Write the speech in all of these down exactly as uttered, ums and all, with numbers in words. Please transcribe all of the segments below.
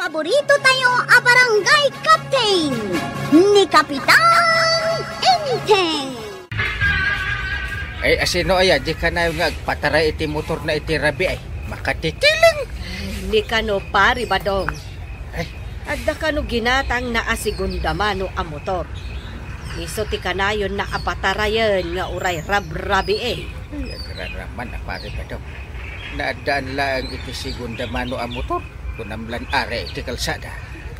Paborito tayo a barangay captain, ni Kapitan Enteng. Ay, asino aya, di kanayon nga agpataray iti motor na iti rabii ay? Makatitileng! Ay, ni kano, Pari Badong. Ay. Adda kano ginatang na a segunda mano a motor. Isu ti kanayon na apatarayen nga uray rabrabii. Ay, agraraman a Pari Badong. Naaddaan laeng iti segunda mano a motor. Kunam lan ari iti kalsada.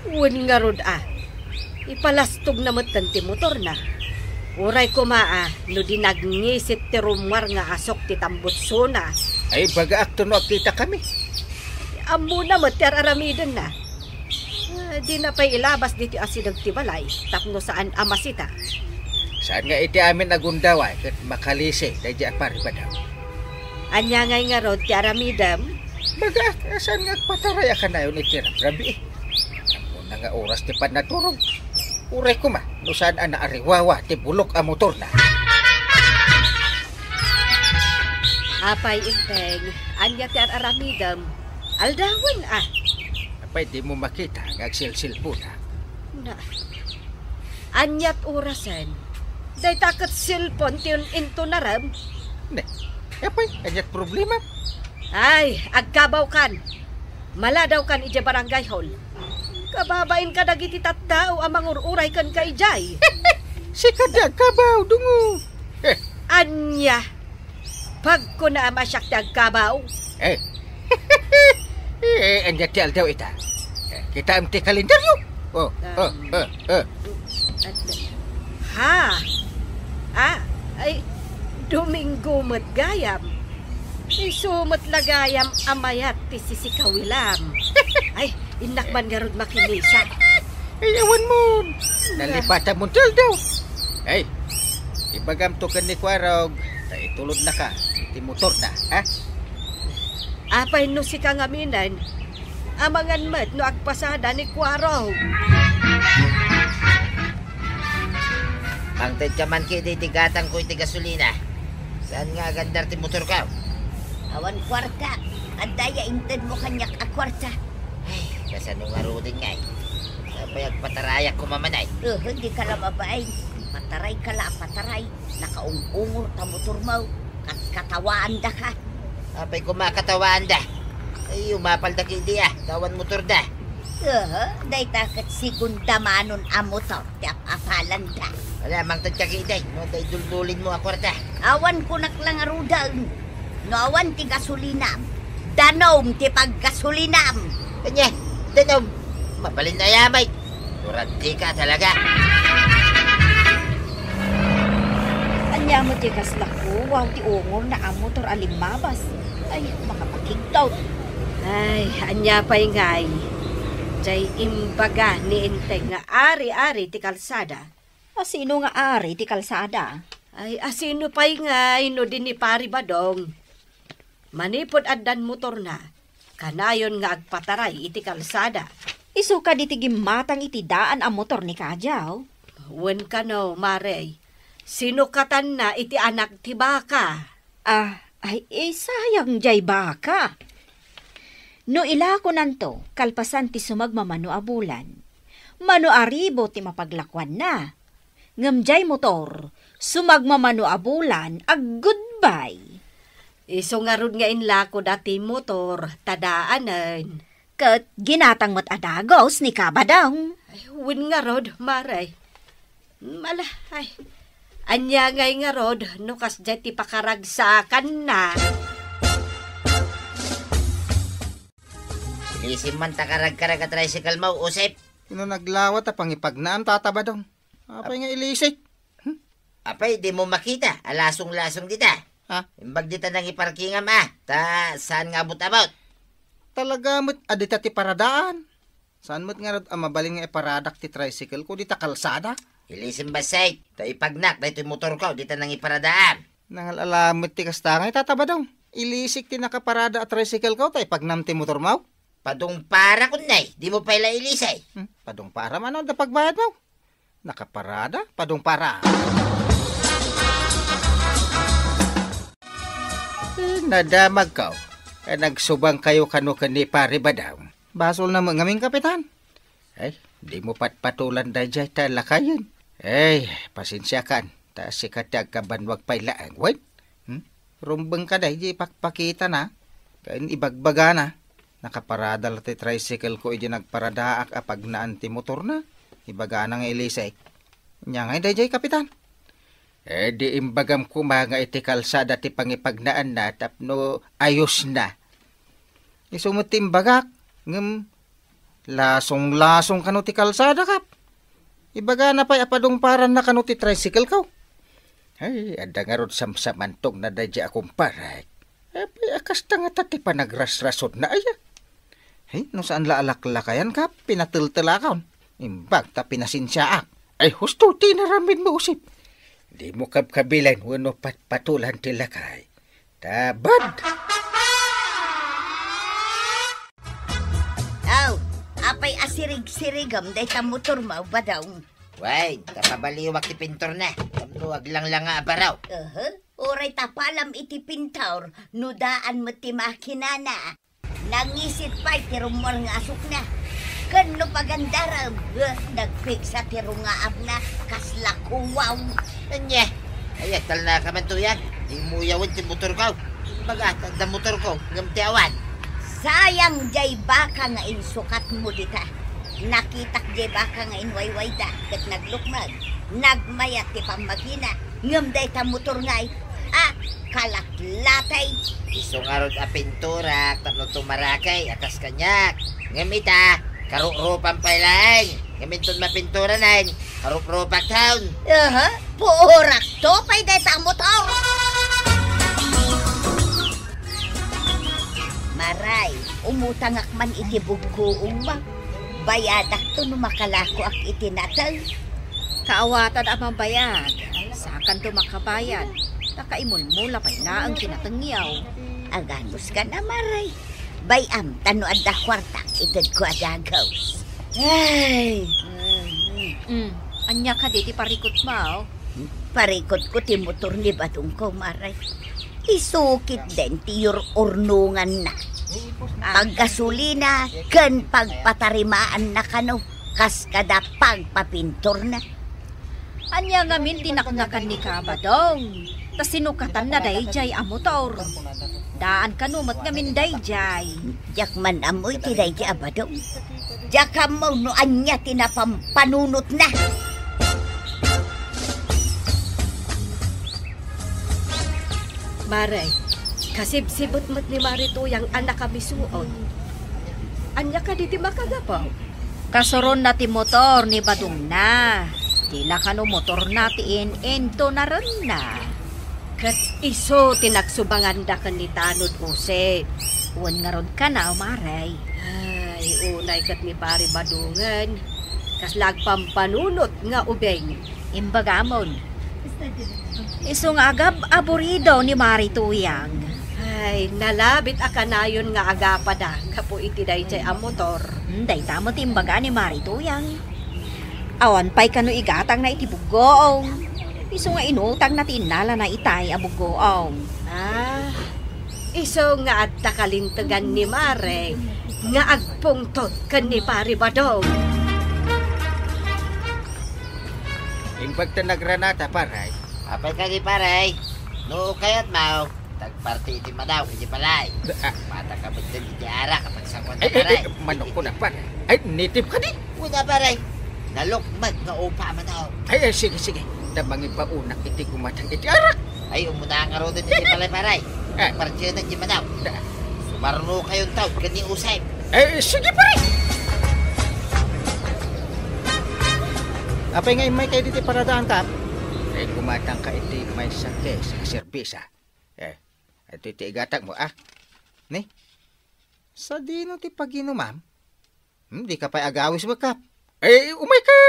Wen ngarud a, ipalastogna metten ti motorna. Uray koma a, no di nagngisit ti rummuar nga asok ti tambutsona. Ay, bagaakto no agkitakami. Ammona met ti ar-aramidenna. Ah, dina pay ilabas ditoy asideg ti balay tapno saan a masita. Saan nga iti amin a gundaway ket makalisi daydi a Pari Badong. Ania ngay ngarud ti aramidem? Bagaak, saan nga agpataray a kanayon iti rabrabii? Ammona nga oras ti pannaturog. Uray koma, no saan a naariwawa ti bulok a motorna. Apay, Enteng, ania ti ar-aramidem? Aldawen, a. Apay, dimo makita nga agsilsilpona? Na, aniat orasen? Dayta ket cellphone ti un-, intunarem? Ne, apay, aniat problema? Ay, agkabawkan. Maladawkan idiay barangay hall. Kababain kadagiti tattao a mangur-uray kenka idiay. Sika ti agkabaw, dungo. Eh. Ania? Pagkunaam a siak ti agkabaw? Eh. Eh, ania ti aldaw ita? Eh, kitaem ti kalendaryo. Oh, oh, Um, oh, oh. Ha? Ah, ay, Domingo met gayam. Isu met la gayam a mayat ti sisikawilam. Ay, innak man ngarud makinisa. Ay, awan mo. Nalipatam mo ti aldaw. Ay, ibagam to ken ni Kuarog, ta itulodnaka iti motorna, ha? Apay no sika ngaminen, amangan met no agpasada ni Kuarog. Mangted ka man kidi ti gatangko iti gasolina. Saan nga agandar ti motorko? Awan kuarta. Adda ya intedmo kaniak a kuarta. Ay, kasano ngaruden ngay? Apay agpatarayak koma man ay? Eh, di ka la mabain. Pataray ka la, pataray. Nakaung-ungor ta motormo. Katkatawaandaka. Apay koma katawaanda? Ay, umapalda kidi a, ta awan motorda. Aha, dayta ket segunda manon a motor ti ap-apalanda. Ala, mangted ka kidi, no, tay duldulinmo a kuarta. Awan kunak la ngaruden. No awan ti gasolinam, danom ti paggasolinam. Ania? Danom? Mabalin a yamay. Durante ka talaga. Ania met ti kasla ko? Wow, ti ungor na a motor a limmabas. Ay, makapakigtot. Ay, ania pay ngay? Jay imbaga ni Enteng nga ari-ari ti kalsada. A sino nga ari ti kalsada? Ay, a sino pay ngay no di ni Pari Badong? Manipud addan motorna, kanayon nga agpataray iti kalsada. Isu kadi ti gimmatang iti daan a motor ni Kadiaw? Wen kano, Mare. Sinukatanna iti anak ti baka. Ah, ay, eh, sayang jay baka. No ilakonanto, kalpasan ti sumagmamano a bulan, mano a ribu ti mapaglakuanna. Ngem jay motor, sumagmamano a bulan, aggoodbye. Isu ngarud nga inlakoda ti motor, ta daanen. Ket ginatang met a dagus ni Kabadong. Ay, wen ngarud, Mare. Mala, ay. Ania ngay ngarud, no kasdiay ti pakaragsakanna? Ilisim man ta karagkarag a tricycle mo, Usep. Sino naglawat a pangipagnaam, Tata Badong? Apay nga ilisik? Hmm? Apay, di mo makita a lasong-lasong dita? Ha? Imbag dita nangiparkingam a, ta saan nga abot-abot? Talaga met a dita ti paradaan. Saan met ngarud a mabalin nga iparadak ti tricycle ko dita kalsada? Ilisim bassit, ta ipagnak daytoy motor ko dita nangiparadaam. Nangal-ala met ti kasta ngay, Tata Badong. Ilisik ti nakaparada a tricycle ko, ta ipagnam ti motor mo? Padungpara, kunnay, di mo pay la ilisay. Hmm, padungpara, mano da pagbayad mo? Nakaparada, padungpara. Eh, nadamag ka, oh. Eh, nagsubang kayo kano ken ni Pare Badong. Basolna met ngamin, Kapitan. Ay, dimo patpatulan daydiay ta lakayen. Ay, pasensiakan. Ta sika ti agkabanwag pay laeng, wen? Hmm? Rumbengka daydiay pakpakitana. Ken ibagbagana. Nakaparada la ti tricycle ko idi nagparadaak a pagnaan ti motorna. Ibagana nga ilisek. Ania ngay daydiay, Kapitan? Eh, di imbagam koma nga iti kalsada ti pangipagnaanna tapno ayosna. Isu met ti imbagak, ngem lasong-lasong kano ti kalsada, Kap. Ibagana pay a padungparanna kano ti tricycle ko. Ay, adda ngarud samsamantogna daydiay a kumparek. Apay a kasta ngata ti panagrasrasodna aya? Ay, no saan la a laklakayan, Kap, pinateltelakon. Imbag ta pinasensiaak. Ay, husto ti inaramidmo, Usip. Dimo kabkabilan wenno patpatulan ti lakay. Ta bad! Aw, apay a sirigsirigem dayta motormo, Badong? Wen, ta pabaliwak ti pinturna. Tapno aglangla nga a baro. Aha, uray ta palam iti pintor, no daan met ti makinana. Nangisit pay ti rummuar nga asukna. Ken no pagandarem, eh, nagpigsa ti rungaabna, kasla kuwaw. Ania? Ay, agtalnaka man, Tuyang. Di muyawen ti motorko. Imbagak ta adda motorko, ngem ti awan. Sayang jay baka nga insukatmo dita. Nakitak jay baka nga inwaywayda, ket naglukmeg. Nagmayat ti pammagina, ngem dayta motor ngay, a, kalatlatay. Isu ngarud a pinturak tapno tumarakay a kas kaniak. Ngem ita, karurupan pay laeng. Ngem inton mapinturanen, karuprupak taon. Aha, puorakto pay dayta a motor. Maray, umutangak man iti buggoongmo. Bayadakto no makalakoak iti nateng. Kaawatan a mambayad, sakanto makabayad, ta kaimulmula pay laeng ti natengyo. Aganuska na, Maray. Bay-am, ta no adda kuartak, itedko a dagaws. Ay! Mm, ania kadi ti parikutmo? Parikutko ti motor ni Badongko, Maray. Isukit den ti yur-urnonganna. Paggasolina ken pagpatarimaanna kano, kas kada pagpapinturna. Ania ngamin ti naknakan ni Kabadong? Ta sinukatanna daydiay a motor. Daan kano met ngamin daydiay. Diak man ammo iti daydiay a Badong. Diak ammo no ania ti napampanunotna. Maray, kasibsibet met ni Mari Tuyang a nakamisuot. Ania kadi ti makagapu? Kasuronna ti motor ni Badongna. Di la kano motorna ti in-intonarenna. Ket isu ti nagsubanganda ken ni Tanod Jose. Wen ngarud kano, Maray. Ay, unay ket ni Pari Badongen. Kasla agpampanunot nga ubing. Imbagamon. Isu nga agab-aburido ni Mari Tuyang. Ay, nalabit a kanayon nga agapada gapu iti daydiay a motor. Hmm, dayta met ti imbaga ni Mari Tuyang. Awan pay kano igatangna iti buggoong. Isu nga inutangna ti innalana itay a buggoong. Ah, isu nga adda kalintegan ni Mare nga agpungtot ken ni Pari Badong. Imbag ta nagranata, Pare. Apay kadi, Pare? No kayatmo, tagparti iti manaw iti balay. Ah. Mata ka met iti arak a pagsangkuan ta, Pare. Ay, ay, ay, manok ko na, Pare. Ay, native kadi? Una, Pare. Nalukmeg nga upa a manaw. Ay, ay, sige, sige. Ta mangibaonak iti gumatang iti arak. Ay, umuna ngaruden iti balay, Pare. Ah. Tagpartienna iti manaw. Da. Sumarno kayon taw, ken ni Usay. Eh, sige, pare! Apay nga immay kayo diti paradaan, Kap? Eh, gumatang ka iti maysa a case a serbesa. Eh, ito iti igatag mo, ah. Ni? Sadino ti paginumam? Hmm, di ka pay agawis mo, Kap. Eh, umay ka!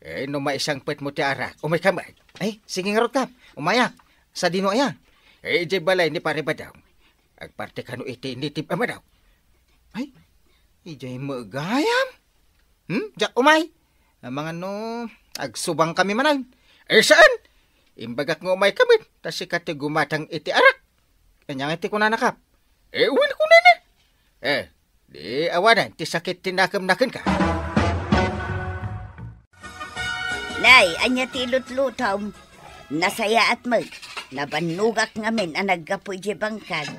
Eh, no maisangpet mo ti arak, umay ka man. Eh, sige ngarud, Kap. Umaya. Sadino aya? Eh, idiay balay ni Pare Badong. Agparte kano iti native a manaw. Ay, idiay met gayam? Hmm? Diak umay. Amangan no, agsubang kami manen. Eh, saan? Imbagak nga umay kami, ta sika ti gumatang iti arak. Anya nga ti kunana, Kap? Eh, wen kunana. Eh, Di awanen ti sakit ti nakemna kenka. Nay, ania ti ilutlutom? Nasayaat met. Nabannogak ngamin a naggapu idiay bangkad.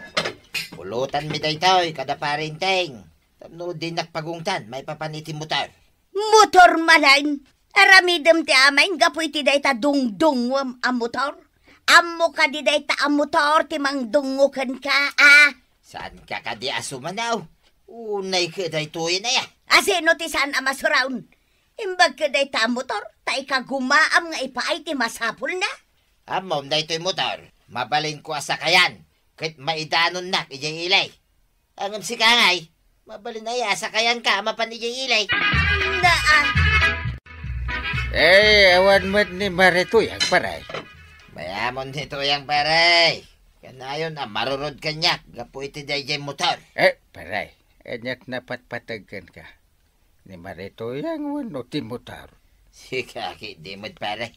Pulotanmi daytoy kada Pare Enteng. Tapno dinak pagungtan maipapan iti motor. Motor manen? Aramidem ti amin gapu iti dayta dungdungngoem a motor? Ammok kadi dayta a motor ti mangdungngo kenka, a? Saanka kadi a sumanaw? Unay ket daytoyen aya. A sino ti saan a masuron? Imbag ket dayta a motor, ta ikagumaam nga ipaay ti masapulna. Ammom daytoy motor, mabalinko a sakayan, ket maidanonnak idiay ili. Ngem sika ngay, mabalin aya a sakayanka a mapan idiay ili? Naa. Eh, awan met ni Mare Tuyang, pare. Mayamon ni Tuyang, pare. Kanayon a marurod kaniak gapu iti daydiay motor. Eh, pare, ania't napatpateg kenka? Ni Mare Tuyang wenno ti motor? Sika ketdi met, pare.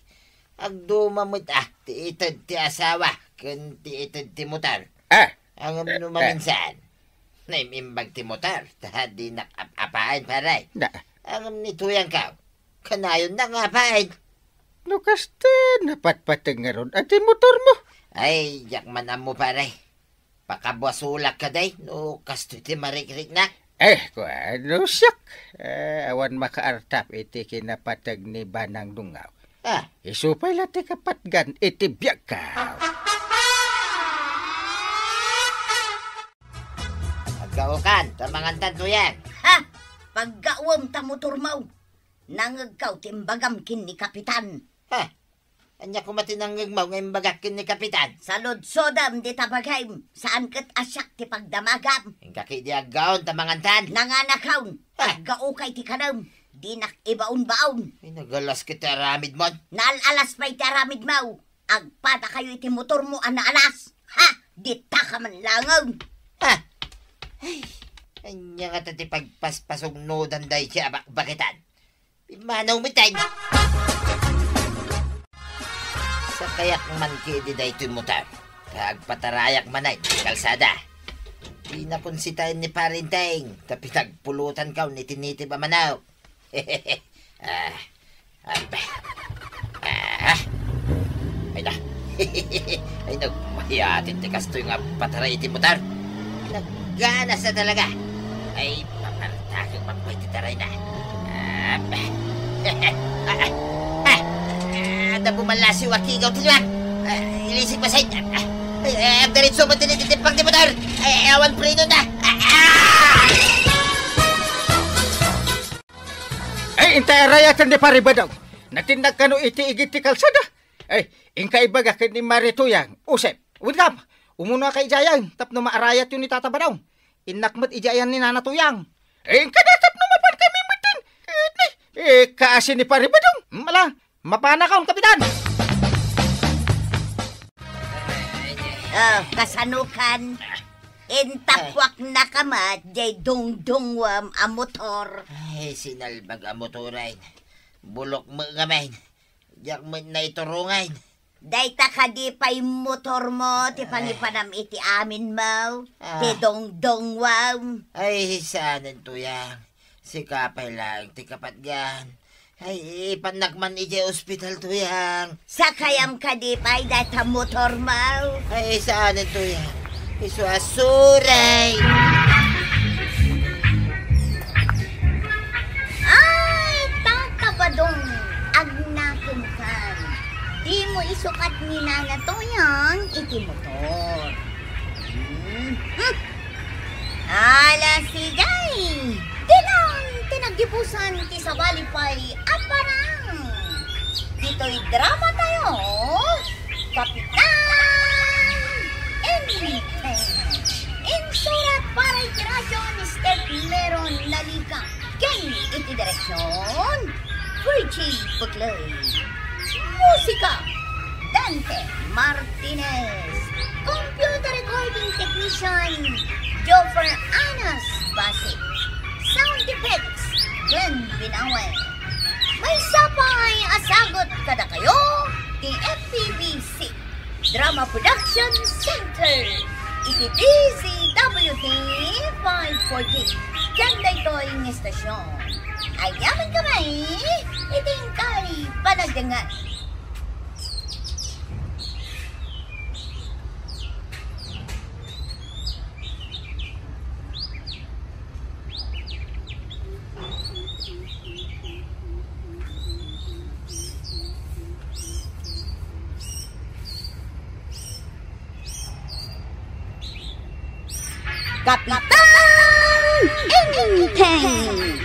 Agduma met, ah, ti ited ti asawa ken ti ited ti motor. Ah! Ngem no maminsan, naim-imbag ti motor, ta dinak ap-apaen, pare. Na. Ngem ni Tuyangko, kanayonna nga apaen. No kasta, napatpateg ngarud a ti motormo. Ay, diak man ammo, pare. Pakabasolak kadi no kastoy ti marikriknak. Eh, kuan, no siak. Eh, awan makaartap iti kinapateg ni Banang Dungngaw. Ah. Isu pay la ti kapatgan iti biagko. Aggaokan, ta mangantan, Tuyang. Ha? Paggaoem ta motormo. Nangngegko ti imbagam ken ni Kapitan. Ha? Ania koma ti nangngegmo nga imbagak ken ni Kapitan? Saludsodem dita bagim, saan ket a siak ti pagdamagam. Inka ketdi aggaon ta mangantan. Nanganakon, ah, aggaoka iti kanem, dinak ibaonbaon. Ay, nagalas ket ti aramidmon. Naal-alas pay ti aramidmo. Agpadakayo iti motormo a naalas. Ha? Ditaka man laengen. Ha? Ay, ania ngata ti pagpaspasugnodan daydi a bakbakitan? Pimmanaw met, ay. Sakayak man ketdi daytoy motor, ta agpatarayak manen ti kalsada. Dinakon sitaen ni Pare Enteng, ta pinagpulotankon iti nitib a manok. Ah, ambe. Ah. Ay na. Ay, nagmayatin ti kastoy nga pataray iti motor. Nagganas na talaga. Ay, papartakek man pay ti tarayna. Ah, ah, ah, ah, adda bumalasiw a kigaw ti luak. Ah, ilisik masen. Ah, ay, ay, agdiretso man ti nititimpang ti motor. Ay, awan preno na. Ah, ah! Ay, intay arayaten ni Pare Badong. Natinnag kano iti igid ti kalsada. Ay, inka ibaga ken ni Mare Tuyang, Usep. Wen gap, umunaka idiayen tapno maarayatyo ni Tata Badong. Innak met idiayen ni Nana Tuyang. Ay, inka da tapno mapan kami metten. Ay, eh, kaasi ni Pare Badong. Mala, mapanakon, Kapitan. Oh, kasano kan? Intapwaknaka met jay dungdungngoem a motor. Ay, sinalbag a motoren. Bulok met ngamin. Diak met naiturongen. Dayta kadi pay motormo ti, ay, pangipanam iti aminmo, ah, ti dungdungngoem. Ay, saanen, Tuyang. Sika pay laeng ti kapatgan. Ay, ipannak man idiay ospital, Tuyang. Sakayam kadi pay dayta motormo. Ay, saanen, Tuyang. Isu a suray. Ay, Tata Badong, agnakem kan. Dimo isukat ni Nana Tuyang iti motor. Hmm. Hmm. Ala, sige. Dinan ti naggibusan ti sabali pay a parang. Ditoy drama tayo, Kapitan Enteng. Insurat para iti radyo ni Steph Meron Laliga. Ken iti direksyon, Virgie Bugley. Musika, Dante Martinez. Computer recording technician, Joffer Anas Basi. Sound effects, Glenn Binawe. Maysa pay a sagut kadakayo ti F P B C Drama Production Center iti D Z W T five forty. Diak daytoy nga estasyon. Agyamankami iti inkay panagdengngeg. Kapitan Enteng!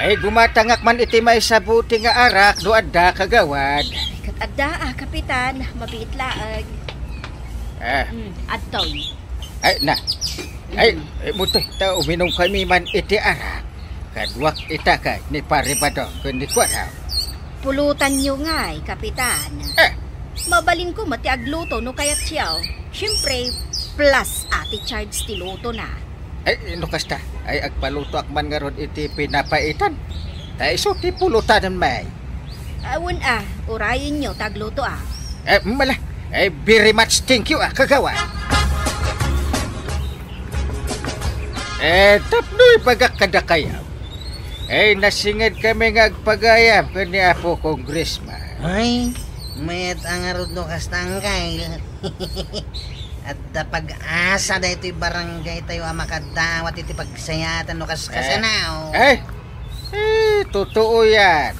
Ay, gumatangak man iti maysa a bote nga arak no adda, kagawad. Ket adda, ah, Kapitan, mabiit laeng. Ah. Mm, adtoy. Ay, na. Ay, mm, ay, mutoy, ta uminumkami man iti arak. Kaduak ita kay ni Pare Badong ken ni Kuarog. Pulutanyo ngay, Kapitan. Eh. Mabalinko met ti agluto no kayatyo. Siempre, plus a ti charge ti lutona. Eh, no kasta, ay agpalutoak man ngarud iti pinapaitan. Ta isu ti pulutanenmi. Awan a, urayenyo ta agluto a. Eh, mala. Eh, very much thank you, ah, kagawad. Eh, tapno ibagak kadakayo. Eh, nasingedkami nga agpagayam ken ni Apo Congressman. Ay, mayat a ngarud no kasta, Angkel. Adda pag-asa daytoy barangay tayo a makadawat iti pagsayaatan no kas-, eh, kasanaw. Eh, eh, totoo yan.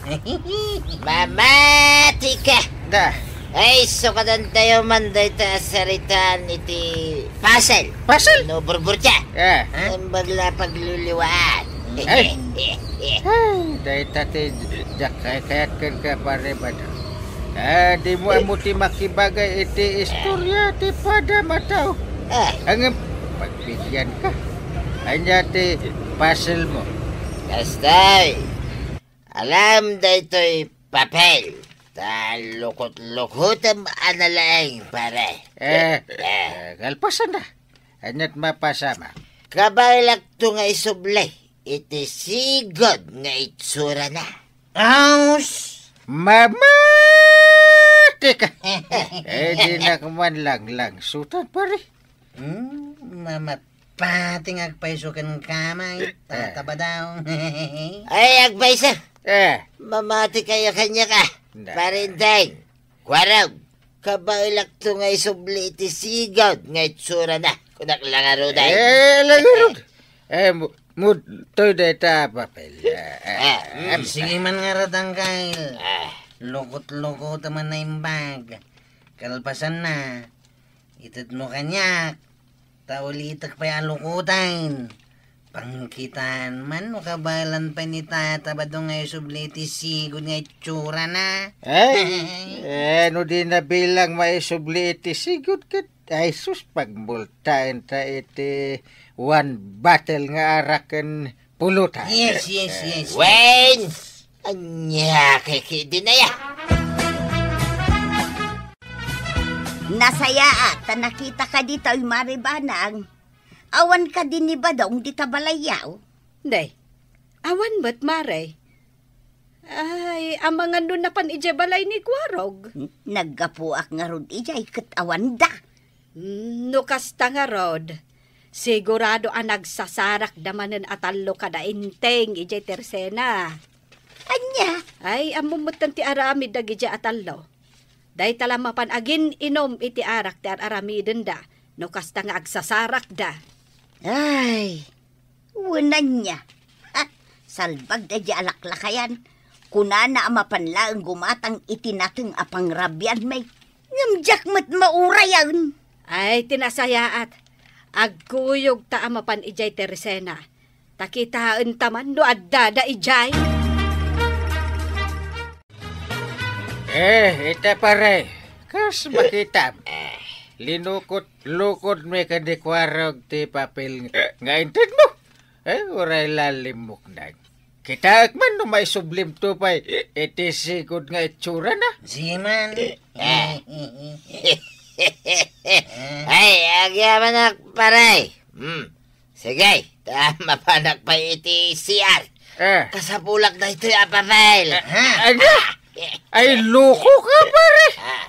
Mamati ka! Da. Ay, sukadan tayo man dayta a saritaan iti puzzle. Puzzle? No, burburtia. Eh. Ha? Ang bagla pagluluwaan. Ay. Ay, dayta ti diak kayat kenka, Pare Badong. Ah, dimo ammo ti makibagay iti istorya ti padam a tao. Ah. Ngem, pagbigyan ka. Ania ti puzzle mo? Kastoy, alam daytoy papel. Ta lukot-lukotem a nalaeng, pare. Eh, eh, kalpasan na. Ania't mapasama? Kabaelakto nga isubli iti sigud nga itsurana. Aus! Mamati ka! Eh, dinak man langlangsutan, pare. Hmm, mamati nga agpayso kenka, may. Eh. Tataba daw. Ay, agpayso! Eh. Mamati kayo kanya ka. Nda. Parinteng. Kuarog, kabaelakto nga isubli iti sigud nga itsurana. Kunak la ngarud ay. Eh, la ngarud. Eh, mu-, mutoy dayta a papel. Eh, eh, ah, mm, em, sige man ngarud, Angkel. Ah. Lukot-lukot man naimbag. Kalpasan na. Itedmo kaniak. Ta ulitek pay a lukoten. Pangkitaan man no kabaelan pay ni Tata Badong nga isubli iti sigud nga itsurana. Eh, eh, no di na bilang maisubli iti sigud ket, ay sus, pagmultaen ta iti one bottle nga arak ken pulutan. Yes, yes, yes, yes. Wen! Ania kay ki dinaya? Nasayaat ta nakita ka ditoy, Mare Banang. Awan kadi ni Badong dita balayyo? Nay, awan met, Mare. Ay, amangan no napan idiay balay ni Kuarog. N-, naggapuak ngarud idiay ket awanda. Mm, no kasta ngarud, sigurado a nagsasarakda manen a tallo kada Enteng idiay Tersena. Ania? Ay, ammom metten ti aramid dagidiay a tallo. Dayta la mapan agin-inum iti arak ti ar-aramidenda, no kasta nga agsasarakda. Ay, wen ania. Ha, salbag daydiay a laklakayan. Kunana a mapan laeng gumatang iti nateng a pangrabianmi. Ngem diak met maurayen. Ay, ti nasayaat. Agkuyogta a mapan idiay Tersena. Ta kitaenta man no addada idiay. Eh, ita pare, kas makitam, linukot-lukotmi ken ni Kuarog ti papel nga intedmo. Eh, uray la limmuknag. Kitaek man no maisublimto pay iti sigud nga itsurana. Siman. Eh. Ay, agyamanak, pare. Hmm. Sige, ta mapanak pay iti C R. Eh. Kasapulak daytoy a papel. Eh, ania? Ay, loko ka, pare. Ah.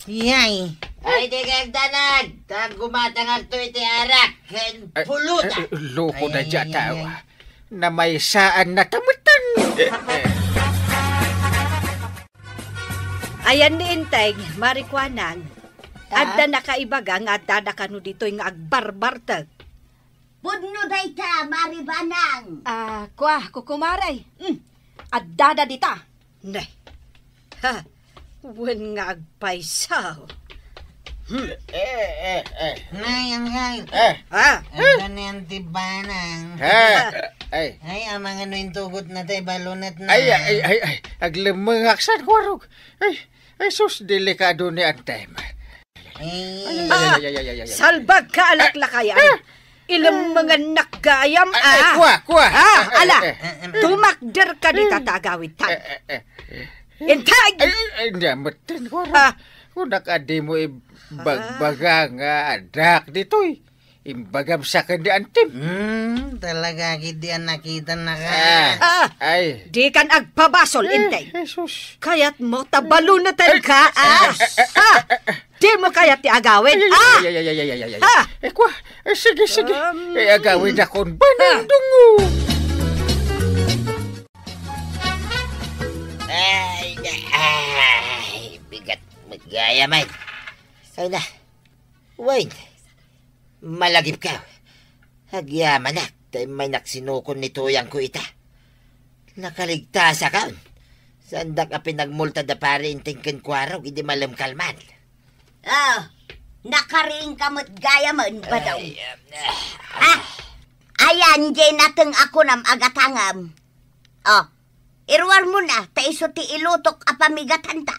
Yay. Ay, di kagdanag! Ta gumatangakto iti arak ken pulutan. Eh, eh, loko na Ay, dia ay, tao. ay. Namaysaanna ta metten. Ayan ni Enteng, Mari Kuanang. Ah? Adda nakaibaga nga addada kano ditoy nga agbarbartek. Pudno dayta, Mari Banang. Ah, kua, kukumare. Hmm. Addada dita. Ne. Ha. Wen nga agpayso. Hmm. Eh, eh, eh. Nay, angay. Eh. Ah. Anda ni Auntie Banang? Eh, eh. Ay, amangan no intugot na tay balunat na. Ay, ay, ay, ay. Aglemmengak san, Kuarog. Ay, ay, sus, delikado ni Antem. Eh. Ay, ay, Ah, ay, ay, ay, ay, ay, ay. Salbag ka, alaklakayan. Ah. Ilemmengannak gayam, Ay, ay, ah. Kua, kua. Ah, Ay, ala. Ay, ay. Tumakder ka dita ta agawid tan. Eh, eh, eh. Intag! Ay, ay, ay, nia metten, Kuarog. Ah. Kunak a dimo ibagbaga Ah. nga addak ditoy. Imbagam sa ken ni Antem. Hmm, talaga, gidi a nakita na ka. Ah. Ah. Ay. Dikan agpabasol, Eh, Enteng. Jesus. Kayatmo ta balunaten Ay. ka, ah. Ay. Ah. Dimo kayat ti agawid, Ay, ah. ay, ay, ay, ay, ay, ay, ay, ay. Ah. Eh, kua. Eh, sige, sige. Um. Eh, agawid akon banang Ah. dungo. Ay, ay, bigat met gayam ay. Ay na. Wen, malagipkaw. Agyamanak, ta immaynak sinukon ni tuyangko ita. Nakaligtasakon. Saandak a pinagmulta da Pari Enteng ken Kuarog idi malemkalman. Ah, nakariingka met gayamen, Badong. Ay, ah, Ha? Ayan, jay nateng a kunam a gatangem. Oh, iruarmon a, ta isu ti ilutok a pamigatanta.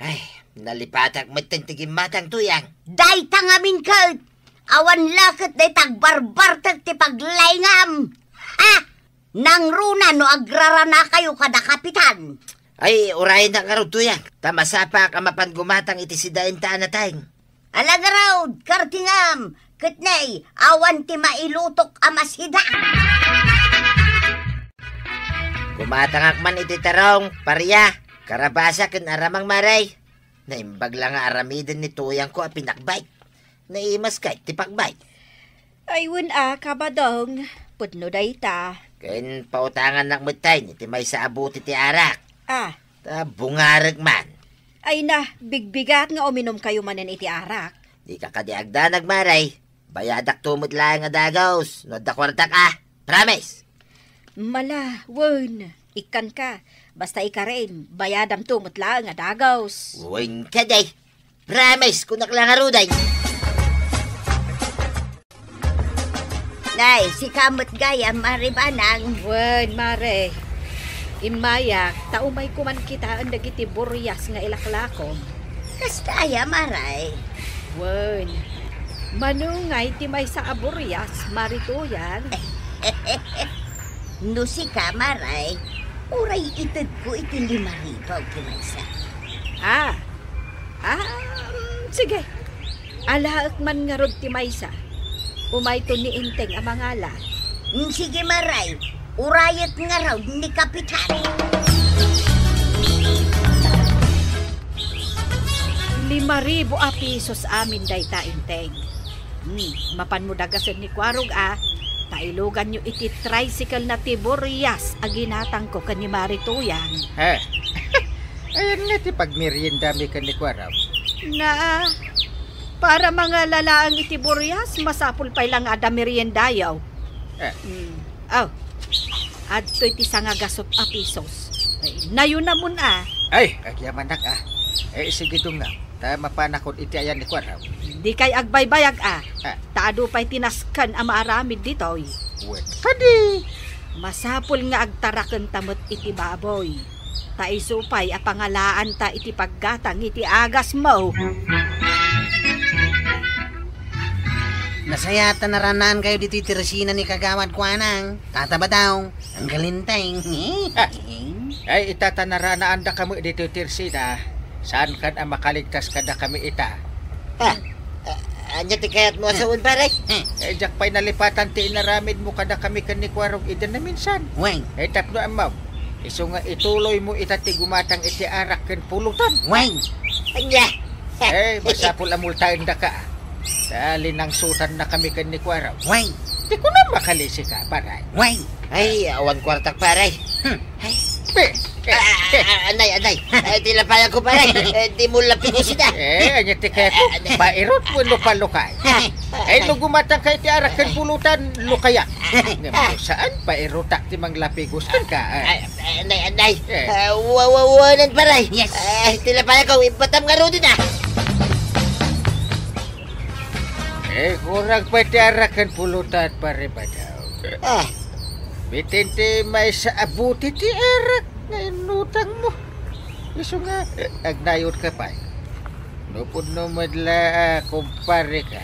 Ay, nalipatak metten ti gimmatang, tuyang. Dayta ngamin ket, awan la ket dayta agbarbartek ti paglaingam. Ha? Nangruna no agraranakayo kada kapitan. Ay, urayennak ngarud, tuyang, ta masapaak a mapan gumatang iti sidaenta a nateng. Ala ngarud, kartingam, ket nay, awan ti mailutok a masida. Gumatangak man iti terong, paria, karabasa ken aramang, Mare. Naimbag la nga aramiden ni tuyangko a pinakbike. Naimas kay ti pakbike. Ay, wen a, Kabadong, pudno dayta. Ken pautangannak metten iti maysa a bote ti arak. Ah. Ta bungarek man. Ay na, bigbigat nga uminumkayo manen iti arak. Dika kadi agdanag, Mare. Bayadakto met laeng a dagus no adda kuartak a. Promise! Mala, wen, ikkanka. Basta ikarin, bayadamto met laeng a dagus. Wen kadi. Promise, kunak la ngaruden. Nay, sika met gayam, Mare Banang. Wen, Mare. Immayak, ta umayko man kitaen dagiti burias nga ilaklakom. Kasta aya, Mare? Wen, manungay ti maysa a burias, Mare Tuyang? No sika, Mare, uray itedko iti lima ribu ti maysa. Ah, ah, mm, sige. Alaek man ngarud ti maysa. Umayto ni Enteng a mangala. Mm, sige, Mare. Urayek ngarud ni Kapitan. Lima ribu a pesos amin dayta, Enteng. Hmm, mapanmo dagasen ni Kuarog a, ta iluganyo iti tricycle na ti burias a ginatangko ken ni Mare Tuyang. Eh, ayan nga ti pagmeriendami ken ni Kuarog. Na, para mangalalaang iti burias, masapul pay la nga adda meriendayo. Eh. Hmm. Oh. Adtoy ti sangagasut a pesos. Ay, nayunamon a. Ay, agyamanak a. Eh, sige, dungam. Ta mapanakon iti ayan ni Kuarog. Dikay agbaybayag a. Ah. Ta adu pay ti nasken a maaramid ditoy. Wen kadi. Masapul nga agtarakenta met iti baboy. Ta isu pay a pangalaanta iti paggatang iti agasmo. Nasayaat ta naranaankayo ditoy ti resina ni Kagawad Kuanang. Tata Badong, Anggal Enteng. Ay, ita ta naranaandakami ditoy ti resina. Saankan a makaligtas kadakami ita. Ah, ah, ania ti kayatmo a sawen, pare? Eh, diak pay nalipatan ti inaramidmo kadakami ken ni Kuarog idi naminsan. Wen. Eh, tapno ammom, isu nga ituloymo ita ti gumatang iti arak ken pulutan. Wen. Ania? Eh, masapul a multaendaka. Ta linangsutanna kami ken ni Kuara. Way! Di ko na makalisika, pare. Way! Ay, awan kuartak, pare. Hmm. Ay. Pe, eh, Ah, pe. ah, anay, anay. Eh, ti lapayan ko, pare. Eh, di mo lapigusida. Eh, anya ti kaya ko? Ah, anay. Pairot mo no palukay. Eh, no gumatang ka iti arak ken pulutan, lukaya. Ngem no saan, pairutak ti manglapigustan ka. Ay, ay, anay, anay. Eh. Ah, wa-, wa-, wanan, pare. Yes. Ay, ti lapayan ko, ibatam nga rudi na. Eh, kurang pa ti arak ken pulutan, pare Badaw. Ah. Bitin ti maysa a buti ti arak nga inutang mo. Isu nga, eh, agnayon ka pay. No pudno met la a kumpare ka,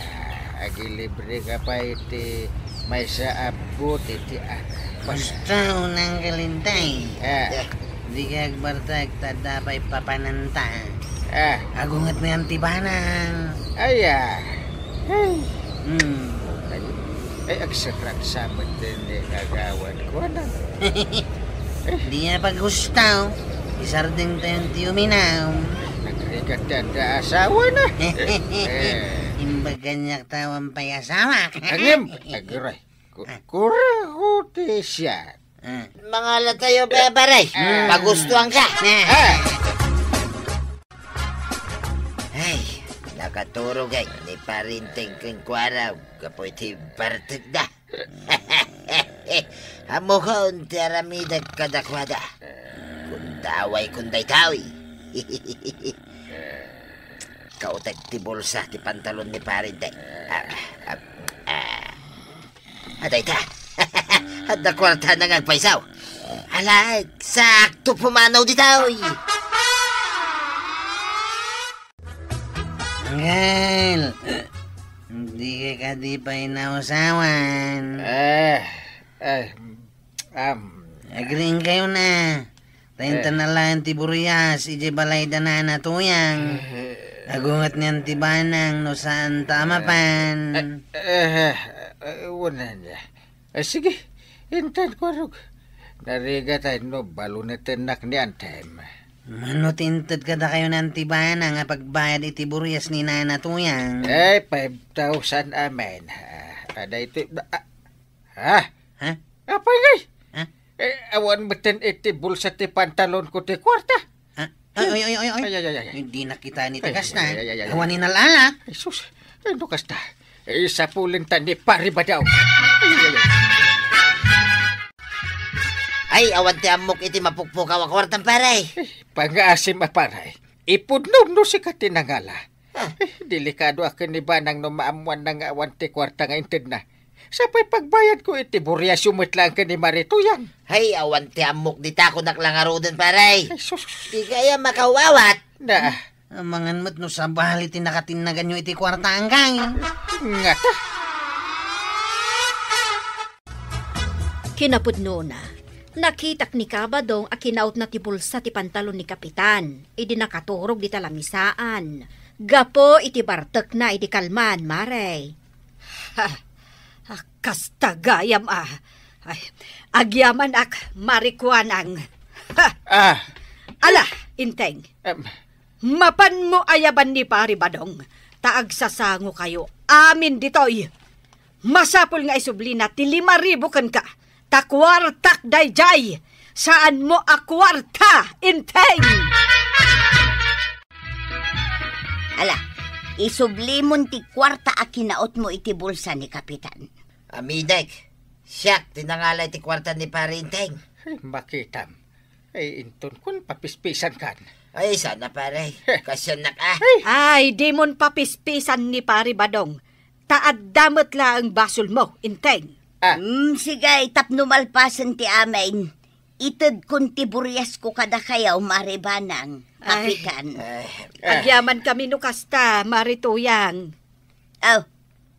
agilibre ka pay ti maysa a buti ti arak. Gusto nang kalintay. Ah. Di ka agbartek ta adda pay papananta. Ah. Agunget ni Auntie Banang. Ay, ah. Hey. Hmm. Ay, ay, agserrat sa met ni kagawad ko, ano? Di niya paggusto. Isardeng tayo ti uminam. Nagrigat yan da asawa na. Eh. Imbag kaniak tawan pay asawa. Angem, agiray. Ku-, Ah. Kura ko ti siya. Ah. Mangala tayo, be, pare. Ah. Pagustuhan ka. Ah. Ah. Ay, nakaturog ay ni Parinteng ken Kuaraw gapu iti bartekda. Ammokon ti aramidek kadakuada. Kundaway kun daytoy. Kautek ti bulsa ti pantalon ni Parinteng. Ah, ah, ah. Adayta. Adda kuartana nga agpaysaw. Ala, sakto pumanaw ditoy. Angel, di ka kadi pay nausawan. Eh, eh, am. Agriingkayo na. Ta intan na laeng ti burias idiay balay da Nana Tuyang. Eh. Agunget ni Auntie Banang no saan ta a mapan. Eh, eh, eh, eh, wanan ya. Eh, sige, intan ko, arog. Narigat ay no balunetennak ni Antem. Mano ti inted kadakayo ni Auntie Banang a pagbayad iti burias ni Nana Tuyang? Eh, five thousand amin. Ah, ada ito, ah, Ha? Ha? Apay ngay? Ha? Eh, awan metten iti bulsa ti pantalon ko ti kuarta. Ha? Ay, ay, ay, ay, ay. Ay, ay, ay, ay. Hindi nakita ni Ay, tagas na. Ay, ay, ay, ay, ay. Awan ni nalala. Ay, sus. Ay, no kasta. Eh, sapulenta ni Pari Badaw. Ay, ay, ay, ay. Ay, awan ti ammok iti mapukpukaw a kuartam, pare. Eh, pangaasim a pare. Ipudnom no sika ti nangala. Ah. Eh, delikado a ken ni Banang no maammuanna nga awan ti kuarta nga intedna. Sapay pagbayadko iti buriasyo met laeng ken ni Mari Tuyang. Hay, awan ti ammok dita kunak la ngaruden, pare. Ay, sus. Di kaya makawawat. Na. Amangan met no sabali ti nakatinnaganyo iti kuarta, anggang. Ngata. Kinapudnona, nakitak ni Kabadong a kinautna ti bulsa ti pantalon ni Kapitan idi nakaturog dita lamisaan. Gapu iti bartekna idi kalman, Mare. Ha, ah, kasta gayam a. Ay, agyamanak, Mari Kuanang. Ha! Ah. Ala, Inteng. Em. Mapanmo ayaban ni Pari Badong, ta agsasangokayo amin ditoy. Masapul nga isublina ti lima ribu kenka, ta kuartak daydiay, saanmo a kuarta, Inteng! Ala, isublimon ti kuarta a kinautmo iti bulsa ni Kapitan. Amidek, siak ti nangala iti kuarta ni Pari Inteng. Ay, makitam. Ay, inton kun papispisan kan. Ay, sana, pare. Heh. Kasiannak, ah. Ay! Ay, dimon papispisan ni Pari Badong. Ta adda met laeng basolmo, Inteng. Ah. Hmm, sige, tapno malpasen ti amin. Itedkon ti buriasko kadakayo, Mari Banang, Ay. Kapitan. Ay. Ah. Agyamankami no kasta, Mari Tuyang. Oh,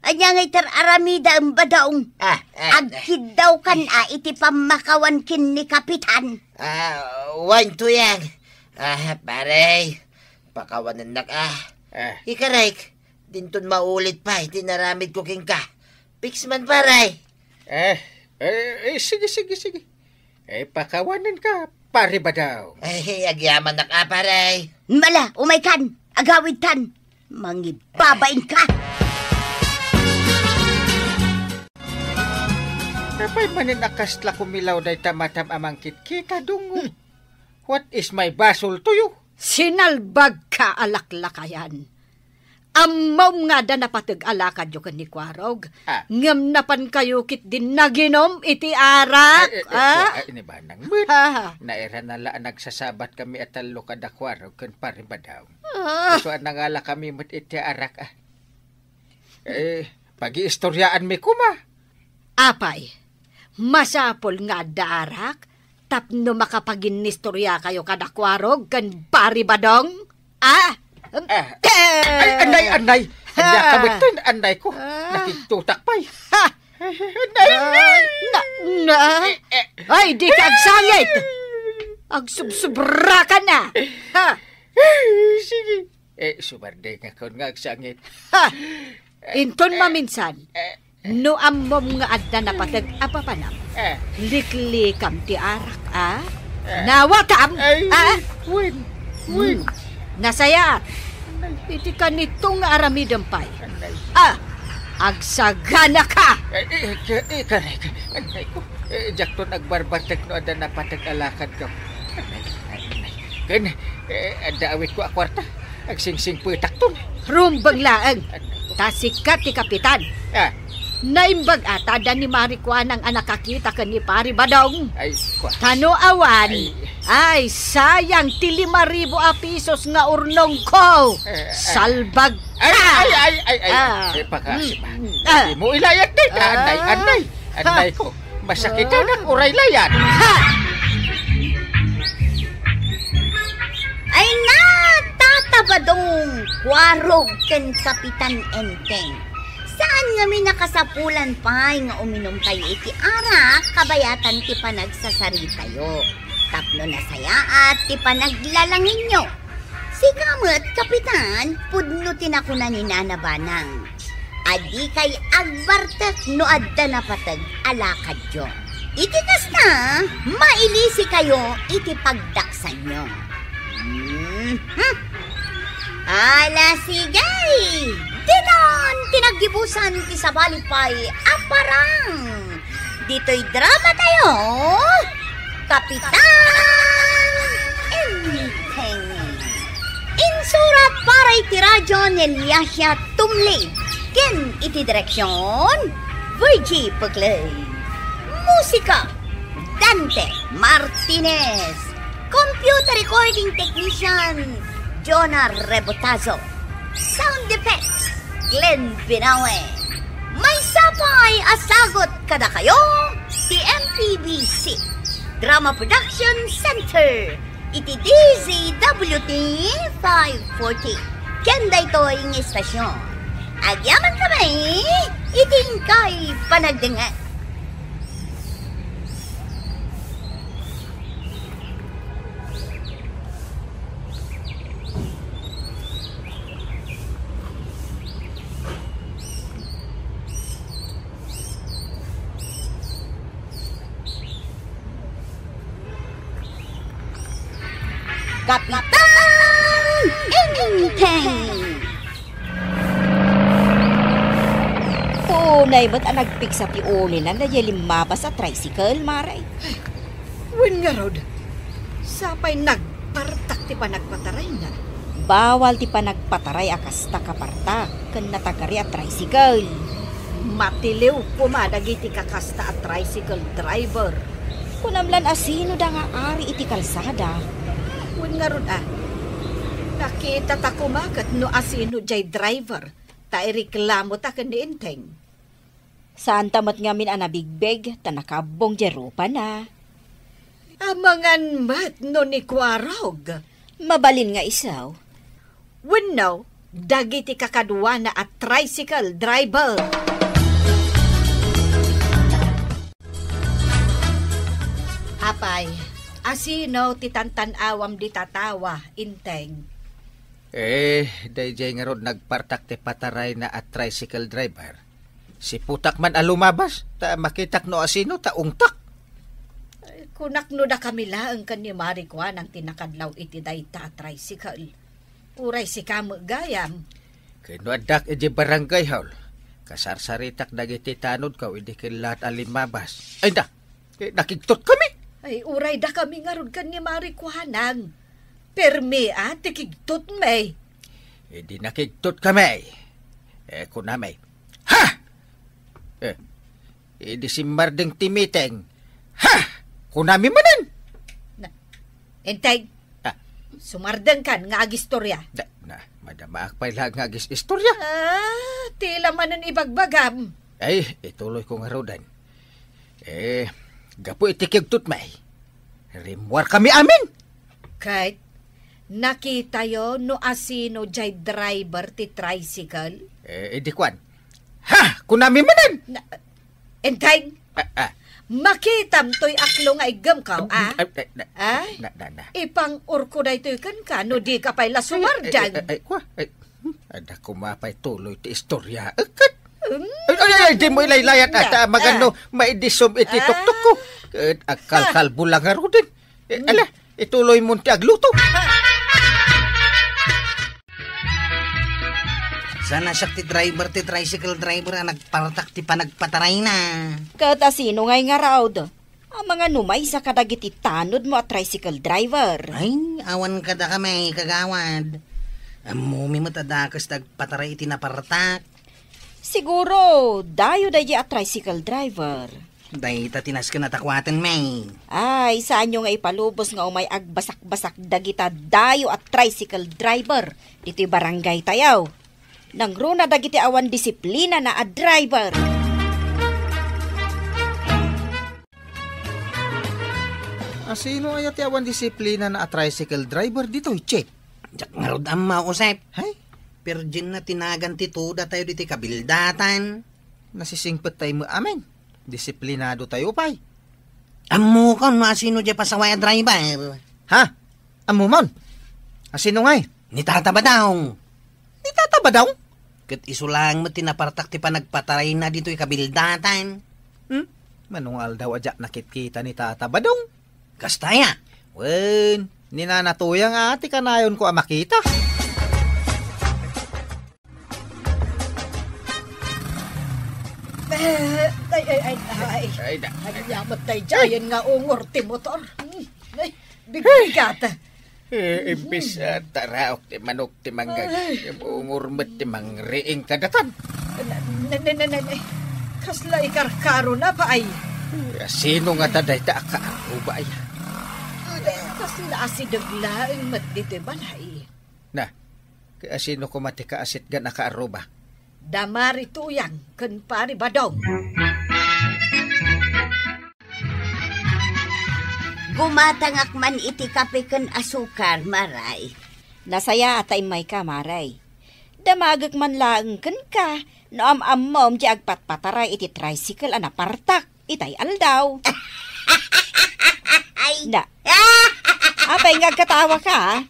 ania ngay ti ar-aramidem, Badong? Ah, ah, Agkiddawkan a iti pammakawan ken ni Kapitan. Ah, wen, Tuyang. Ah, pare, pakawanennak, ah. Ah. Ikarek, dinton maulit pay ti naramidko kenka. Fix man, pare. Eh, eh, eh, sige, sige, sige. Eh, pakawanenka, Pare Badaw. Eh, agyamanak, ah, pare. Mala, umaykan, agawidtan. Mangibabain ka! Apay manen a kasla kumilaw dayta matam a mangkitkita, Dungo? Hmm. What is my basol to you? Sinalbag ka a laklakayan. Ammom nga adda napateg a lakadyo ken ni Kuarog, ah, ngem napankayo ketdin naginom iti arak, ay, eh, eh, ah? Ay, ni Banang met. Ha, ha. Nairana la a nagsasabat kami a tallo kada Kuarog ken Pari Badong. Ah. Isu a nangalakami met iti arak, ah. Eh, pagiistoriaanmi koma. Apay, masapul nga adda arak tapno makapaginnistoriakayo kada Kuarog ken Pari Badong? Ah? Ah. Eh! Ay, anay, anay! Ania ka metten, anay ko. Ah. Nakigtutak pay. Ha! Anay, ah, anay! Na, na. Eh, eh. Ay, di ka agsangit! Agsubsubra ka na! Ha! Eh, sige. Eh, sumardi nga kon nga agsangit. Ha! Eh, inton eh, maminsan, eh, eh, no ammom nga adda napateg a papanam, eh, liklikam ti arak, a? Eh. Nawatam, ay, a? Wen, wen. Hmm. Nasayaat. Iti kanito nga aramidem pay. Anay. A, agsagana ka! Eh, eh, eh, eh, kanay, kanay, anay ko. Eh, diakton agbarbartek no adda napateg a lakadko. Anay, anay, anay. Ken, eh, adda awitko a kuarta. Agsingsingpetakton. Rumbeng laeng. Ta sika ti kapitan. Ah. Naimbag a ta adda ni Mari Kuanang a nakakita ken ni Pari Badong. Ay, kua. Ta no awan, ay, ay, sayang ti lima ribu a pisos nga urnongko. Eh, eh. Salbag ka. Ay, ay, ay, ay, ay. Ah. Eh, pakasi ba? Mm, mm. Ah. Di mo ilayat, day. Ah. Anday, anday. Anday ko. Masakitanak, ah, uray layad. Ha! Ay na, Tata Badong, Kuarog ken Kapitan Enteng. Saan ngamin a kasapulan pay nga uminumtayo iti arak kabayatan ti panagsasaritayo. Tapno nasayaat ti panaglalanginyo. Sika met, Kapitan, pudno ti nakuna ni Nana Banang. A dikay agbartek no adda napateg a lakadyo. Iti kasta, mailisikayo iti pagdaksanyo. Mhm. Ala, sige! Ditan ti naggibusan ti sabali pay a parang. Ditoy drama tayo, Kapitan Enteng. Insurat para iti radyo ni Eliasia Tumlid, ken iti direksyon, Virgie Puclay. Musika, Dante Martinez. Computer recording technician, Jonah Rebotazo. Sound effects, Glenn Binawe. Maysa pay a sagut kadakayo ti M P B C Drama Production Center iti D Z W T five forty. Ken daytoy nga istasyon, agyamankami iti inkay panagdengngeg. Kapitan Enteng! Tunay met a nagpigsa ti ulina daydiay limmabas a tricycle, Mare. Wen ngarud, sapay nagpartak ti panagpatarayna. Bawal ti panagpataray a kasta kapartak ken natagari a tricycle. Matiliw koma dagiti kakasta a tricycle driver. Kunam lan a sino da nga ari iti kalsada. Wen ngarud a, nakitata koma ket no a sino jay driver, ta ireklamota ken ni Enteng. Saanta met ngamin a nabigbig ta nakabbong jay rupana. Amangan met no ni Kuarog. Mabalin nga isu. Wenno, dagiti kakaduana a tricycle driver. Apay, a sino ti tantan-awam dita tawa, Enteng? Eh, daydiay ngarud nagpartak ti patarayna a tricycle driver. Siputak man a lumabas, ta makitak no a sino, ta ungtak. Ay, kunak no dakami laeng ken ni Mari Kuanang ti nakadlaw iti dayta a tricycle. Uray sika met gayam. Ken no addak idiay barangay hall, kasarsaritak dagiti tanodko idi kellaat a limmabas. Ay, da, eh, nakigtotkami. Ay, uray dakami ngarud ken ni Mari Kuanang. Permi a ti kigtotmi. Idi nakigtotkami, eh, kunami, "Ha!" Eh, idi simmardeng ti meeting, "Ha!" kunami manen. Na, Enteng, Ah. sumardengkan nga agistorya. Da, na, madamaak pay laeng nga agis-istorya. Ah, tila manen ibagbagam. Ay, ituloyko ngaruden. Eh, gapu iti kigtotmi, rimmuarkami amin. Ket nakitayo no asino jay driver ti tricycle? Eh, idi kuan, "Ha!" kunami manen. Na, Enteng, Ah, ah. makitam toy aklo nga iggemko, ah? Ah, ah, na, Ay, na, na, na. Ipang-urko daytoy kenka no dika pay la sumardeng. Ay, ay, ay, ay, kua, ay, hmm, adda koma pay tuloy ti istorya. Eket. Hmm? Ay, ay, ay, di mo ilaylayat, ata, magano, Ah. maidisom iti Ah. tuktok ko. Ket agkalkalbo lang ngaruden. Eh, Hmm. ala, ituloy mo ti agluto. Saan a siak ti driver, ti tricycle driver a nagpartak ti panagpatarayna. Ket asino ngay ngarud? Amangan no maysa kadagiti tanodmo a tricycle driver. Ay, awan kadakami, kagawad. Ammomi met a dakes ti agpataray iti napartak. Siguro, dayo daydi a tricycle driver. Dayta ti nasken a takuatenmi. Ay, saanyo nga ipalubos nga umay agbasakbasak dagita dayo a tricycle driver ditoy barangay tayo. Nangruna dagiti awan disiplinana a driver. Asino aya ti awan disiplinana a tricycle driver ditoy, Chief? Diak ngarud ammo, Josep. Hay? Perdienna ti nagan ti tuda tayo ditoy kabildatan. Nasisingpet tayo met amin. Disiplinado tayo pay. Ammokon no asino diay pasaway a driver. Ha? Ammomon? Asino ngay? Ni Tata Badong. Ni Tata Badong? Ket isu laeng met ti napartak ti panagpatarayna ditoy kabildatan. Hmm? Mano nga aldaw a diak nakitkita ni Tata Badong? Kasta aya? Wen, ni Nana Tuyang a ti kanayonko a makita. Eh, ay, ay, ay, ay. Ay, da-, Ania met daydiayen nga ungor ti motor. Hmm. Ay, bigbigat. Eh, imbis, ah, taraok ti manok ti mangngeg, Ay. ungor met ti mangriing kadatan. Na, na, na, na, na, na. Kasla ikarkarona pay. Eh, sino ngata dayta a kaarruba aya? Ay, kasla asideg laeng met ditoy balay. Na, ket asino koma ti kaasitgan a kaarruba? Da Mari Tuyang ken Pari Badong. Gumatangak man iti kape ken asukar, Maray. Nasayaat ta immayka, Maray. Damagek man laeng kenka no am-ammom ti agpatpataray iti tricycle a napartak itay aldaw. Ay. Na. Apay nga agkatawaka, a?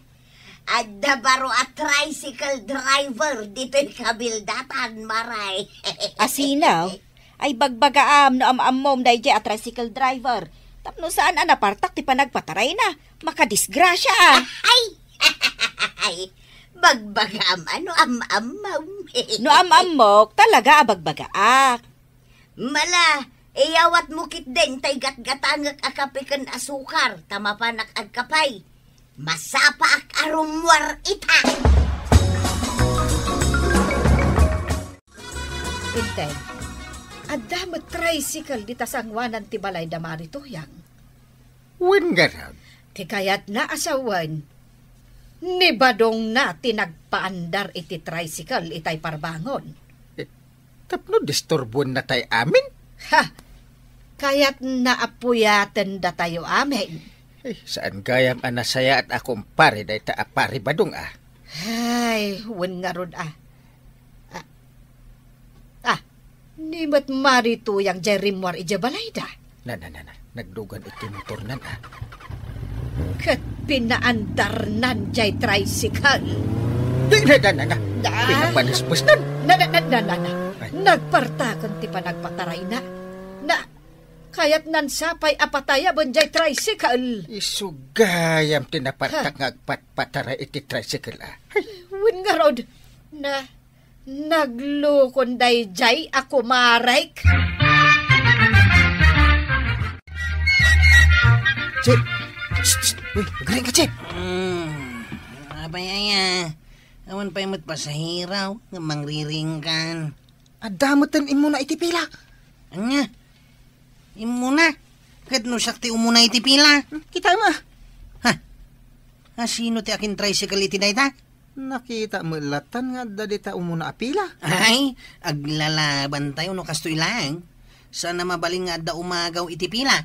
Adda baro a tricycle driver ditoy kabildatan, Maray. Asino? Ay, bagbagaam no am-ammom daydiay a tricycle driver. Tapno saan a napartak ti panagpatarayna. Makadisgrasia, a. Ay! Ay, bagbagaam a no am-ammom. No am-ammok, talaga a bagbagaak. Mala, iyawatmo ketdin tay gatgatangek a kape ken asukar, ta mapanak agkapay. Masapaak a rummuar ita. Intay, adda met tricycle dita sanguanan ti balay da Mari Tuyang. Wen ngarud. Ti kayatna a sawen, ni Badongna ti nagpaandar iti tricycle itay parbangon. Eh, tapno disturbuenna tay amin? Ha! Kayatna a puyaten datayo amin. Eh, saan gayam a nasayaat a kumpare dayta a Pari Badong, a? Ay, wen ngarud, a. Ah, ah, ni met Mari Tuyang jay rimmuar idiay balayda. Na, na, na, na. Nagdugan iti motornan, a. Ket pinaandarnan jay tricycle. Di, na, na, na, na. Ah. Pinapanisbesnan. Na, na, na, na, na, na. Ay. Nagpartaken ti panagpatarayna. Na, kayatnan sapay a patayaben jay tricycle. Isu gayam ti napartak Ha? nga agpatpataray iti tricycle, a. Ay. Wen ngarud, na, Naglukon daydiay a kumarek. Chip! Shh, shh! Uy, agring ka, Chip! Hmm, apay aya? Awan pay met pasahero nga mangriringkan. Adda met ten immuna iti pila. Ania? Immuna? Ket no siak ti umuna iti pila? Hmm, kita mo. Ha? Asino ti akin-tricycle iti dayta? Nakita met latta nga adda dita umuna a pila. Ay, aglalabantayo no kastoy laeng. Saan a mabalin nga adda umagaw iti pila.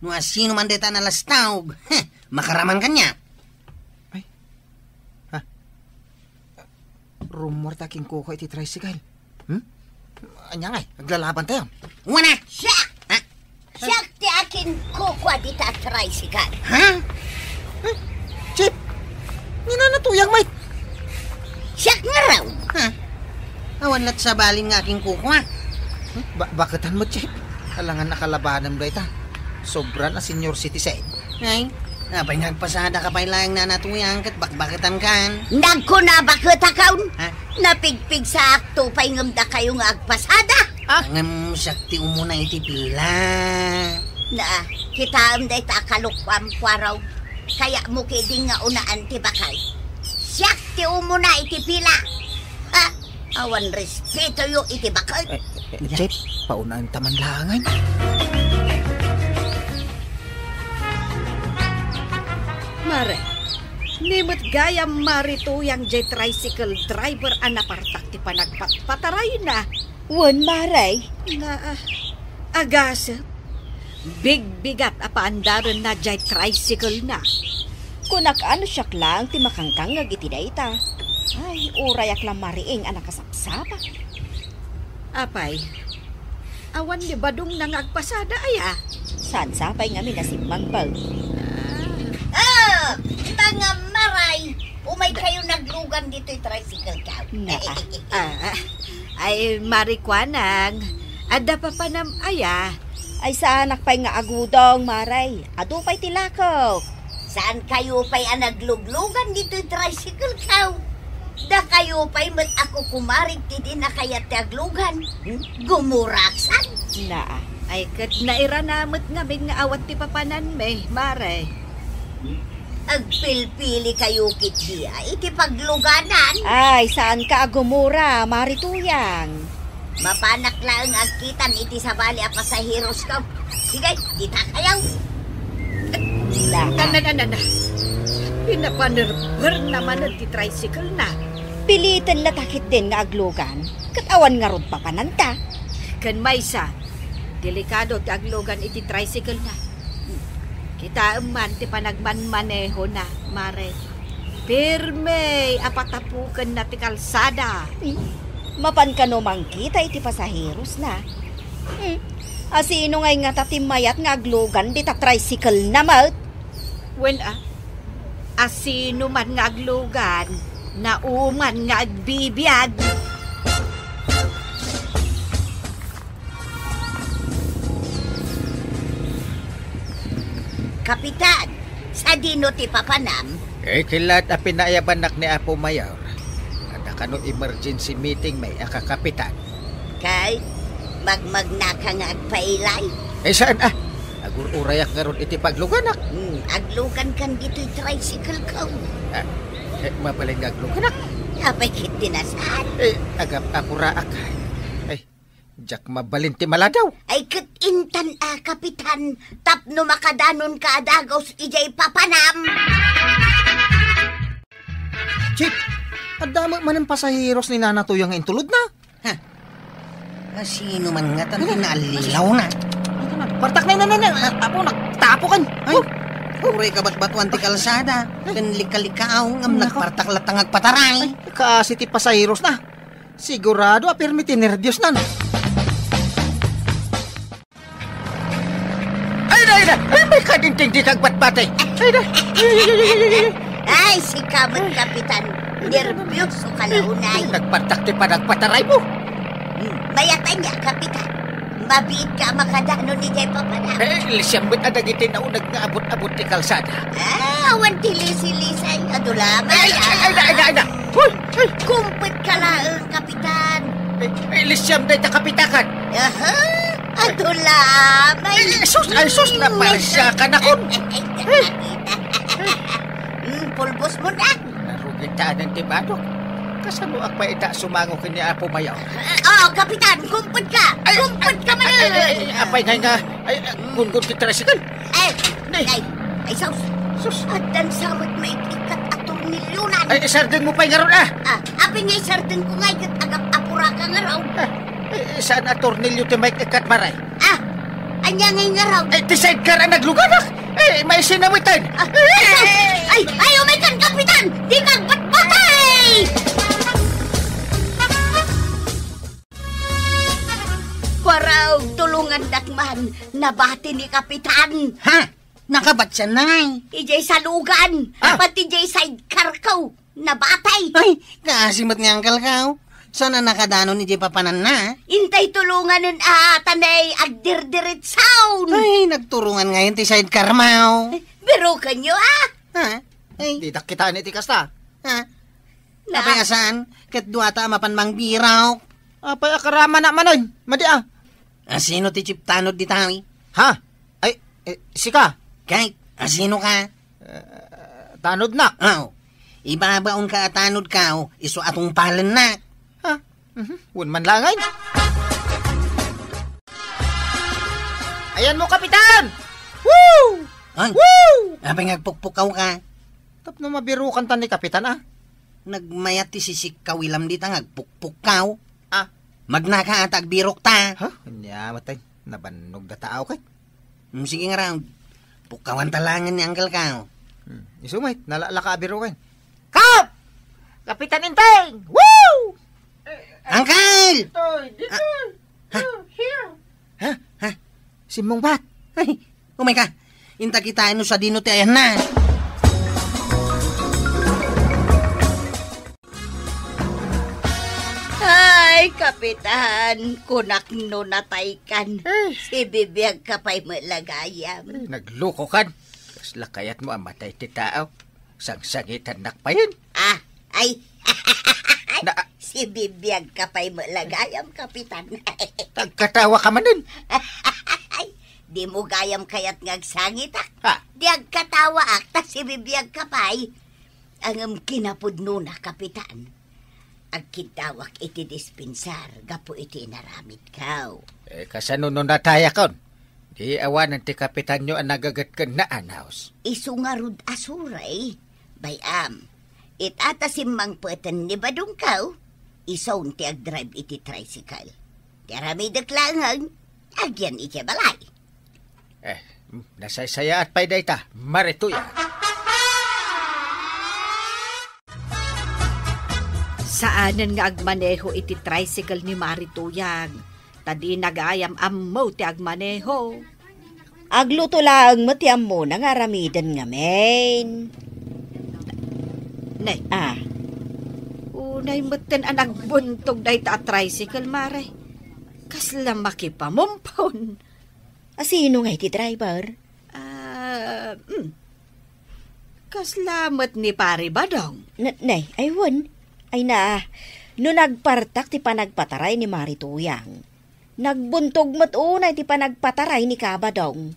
No asino man dayta a nalastawg, heh, makaraman kaniak. Ay. Ha? Rummuar ta kinkukua iti tricycle. Hmm? Ania ngay, aglalabantayo? Wana! Siak! Ha? Siak ti akin-kukua dita a tricycle. Ha? Eh, Chip, ni Nana Tuyang met. Siak ngarud. Ha? Awan lat sa balin nga akin-kukua. Hmm? Ba-, baketan mo, Chip. Alangan a kalabanem dayta. Sobra na senior citizen. Ay, apay nga agpasadaka pay laeng, Nana Tuyang, ket bakbaketankan? Nagkuna baketakon? Ha? Napigpigsaakto pay ngem dakayo nga agpasada. Ah? Ngem siak ti umuna iti pila. Na, kitaem dayta a kalokuam, Puaro. Kayatmo ketdin nga unaan ti baket. Siak ti umuna iti pila. Ha? Awan respetoyo iti baket. Eh, eh, Chip, paunaan ta man laengen. Mare, ni met gayam Mari Tuyang jay tricycle driver a napartak ti panagpatpatarayna. Wen, Mare. Na, ah, agasem. Bigbigat a paandarenna jay tricycle-na. Kunak a no siak laeng ti makangkangngeg iti dayta. Ay, urayak la mariing a nakasapsapa. Apay, awan ni badongna nga agpasada aya? Saan sapay ngamin a simmangpet? Ah, mga maray, umay kayo naglugan ditoy tricycle-ko. Na, ah, ah, ay, Mari Kuanang, adda papanam aya? Ay, saanak pay nga agudong, Mare. Adu pay ti lakok. Saan kayo pay a nagluglugan ditoy tricycle-ko? Dakayo pay met a kukumarig ti di nakayat ti aglugan. Hmm? Gumuraksan? Naa. Ay, ket nairana met ngamin nga awan ti papananmi, Mare. Agpilpili kayo ketdi a iti pagluganan. Ay, saanka a gumura, Mari Tuyang. Mapanak laeng agkitan iti sabali a pasaherosko. Sige, dita kayo. Daka. Nana, nana, nana. Pinapanerber na manen ti tricycle-na. Piliten la ta ketdin nga aglugan, ket awan ngarud papananta. Ken maysa, delikado ti aglugan iti tricycle-na. Kitaem man ti panagmanmanehona, Mare. Pirme a patapukenna ti kalsada. Hmm. Mapan kano mangkita iti pasaherosna. Hmm. Asino ngay ngata ti mayat nga aglugan dita tricycle-na met? Wen a, asino man nga aglugan, nauman nga agbibiag. Kapitan, sadino ti papanam? Eh, kilat a pinaayabannak ni Apo Mayor. Adda kano emergency meeting met a kakapitan. Kay, magmagnaka nga agpailay? Eh, saan a? Agur-urayak ngarud iti pagluganak. Hmm, aglugankan ditoy tricycle-ko. Ah, eh, mabalin nga agluganak? Apay ket ti na saan? Eh, agap-apuraak. Ay, diak mabalin ti maladaw. Ay, ket intan a, Kapitan, tapno makadanonka a dagus idiay papanam. Chief, adda met manen pasaheros ni Nana Tuya nga intulodna? Ha? Asino man ngata ti naallilawna? Partak na, na, na, na. Apo, nagtapokan. Ay, uray kabatbatuan ti kalsada. Ken lika-likaaw, ngem nagpartak latta nga agpataray. Ay, kaasi ti pasaherosna. Sigurado a pirmi ti nerbiosnan. Ay, ay, ay, ay, may kadinting di kagbatbati. Ay, ay, ay, ay, ay. Ay, sika met, Kapitan. Nerbios ka la unay. Nagpartak ti panagpataraymo. Hmm, mayat ania, Kapitan. Mabiit ka a makadanon idiay papanam. Eh, siam met a dagiti nauneg nga abut-abut ti kalsada. Ah, awan ti lisi-lisay. Adu la met. Ay, ay, ay, ay, ay, ay. Hoy! Ay! Kumpet ka laeng, Kapitan. Ay, ay, lisiam dayta kapitakan. Aha! Adula, may Ay, sus, ay, sus, naparasya ka na kon. Ay, ay, ay, ay. Hmm, pulbos mo na. Narugit ta anan ti badok. Kasano ak pay ita sumango ken ni Apo Mayor? Ah, oh, Kapitan, kumpet ka! Ay, Kumpet ka ay, ay, ay, manen! Apay ngay nga, ay, ay, gunggon ti tricycle. Eh, Nay. Nay, ay, sus. Sus. Addan sa met maik-ikkat a tornilyonan. Ay, isardeng mo pay ngarud, ah. Ah, apay nga isardeng ko ngay ket agap-apura ka ngarud. Ah, eh, saan a tornilyo ti maik-ikkat, Maray? Ah, ania ngay ngarud? Eh, ti sidecar a nagluganak. Eh, may sinamitan. Ah, ay, ay, ay, umay kan, Kapitan! Di kagbatbatay! Kwarog, tulongandak man. Nabati ni Kapitan. Ha? Nakabatian na ngay. Idiay salugan. Ah. Pati idiay sidecar ko. Nabati. Ay, kaasi met ni Uncle ko. Saan a nakadanon idiay papananna? Intay tulonganen a tanay agdirdiritsaon. Ay, nagturungan ngayon ti sidecar mo. Biruken yo, ah. Ha? Ay. Didak kitaen iti kasta. Ha? Na- Apay a saan? Ket duata a mapan mangbirok. Apay a karama na manen? Madi, ah. Asino ti chief tanod dita? Ha? Ay, eh, sika? Kay, asino ka? Eh, tanod nak. Oh. Ibabaon ka a tanod ka, oh. Isu a tungpalen na. Ha? Mhm. Wen man langay. Ayan mo, Kapitan! Woo! Ay, Woo! Apay nga agpukpukaw ka? Tapno mabirukan ta ni Kapitan, ah. Nagmayat ti sisikkaw ilam dita nga agpukpukkaw. Ah. Magnaka ata agbirok ta. Ha? Anya, matay. Nabannog da tao kay. Hmm, sige nga raw. Pukkawan ta langen ni Uncle ka. Hmm. Isu met, nalaka abiroken. Kap! Kapitan Inteng! Woo! Uncle! Ditoy, ditoy. Ah. Ha? Here. Ha? Ha? Simmungbat. Ay, umay ka. Inta kitaen no sadino ti ayanna. Ay, Kapitan, kunak no nataykan. Eh. Sibibiag ka pay met la gayam. Eh, nagluko kan. Kasla kayat mo a matay ti tao. Sangsangitannak payen. Ah, ay. Na- Sibibiag ka pay met la gayam, Kapitan. Tagkatawa ka manen. Ay, di mo gayam kayat nga agsangitak. Ha? Di agkatawaak ta sibibiag ka pay. Ngem kinapudnona, Kapitan. Agkiddawak iti dispensar gapu iti inaramidko. Eh, kasano no natayakon? Di awanen ti kapitanyo a nagaget ken naanaws. Isu ngarud a suray, bay-am. Ita ta simmangpeten ni badongko, isun ti agdrive iti tricycle. Ti aramidek laengen, agyan iti balay. Eh, nasaysayaat pay dayta, Mari Tuyang. Saanen nga agmaneho iti tricycle ni Mari Tuyang, ta dina gayam ammo ti agmaneho. Agluto laeng met ti ammona nga aramiden ngamin. Nay. Ah. Unay metten a nagbuntog dayta a tricycle, Mare. Kasla makipamumpon. Asino nga iti driver? Ah, hmm. Kasla met ni Pari Badong. N-, nay, ay wen. Ay na, no nagpartak ti panagpataray ni Mari Tuyang. Nagbuntog met unay ti panagpataray ni Kabadong.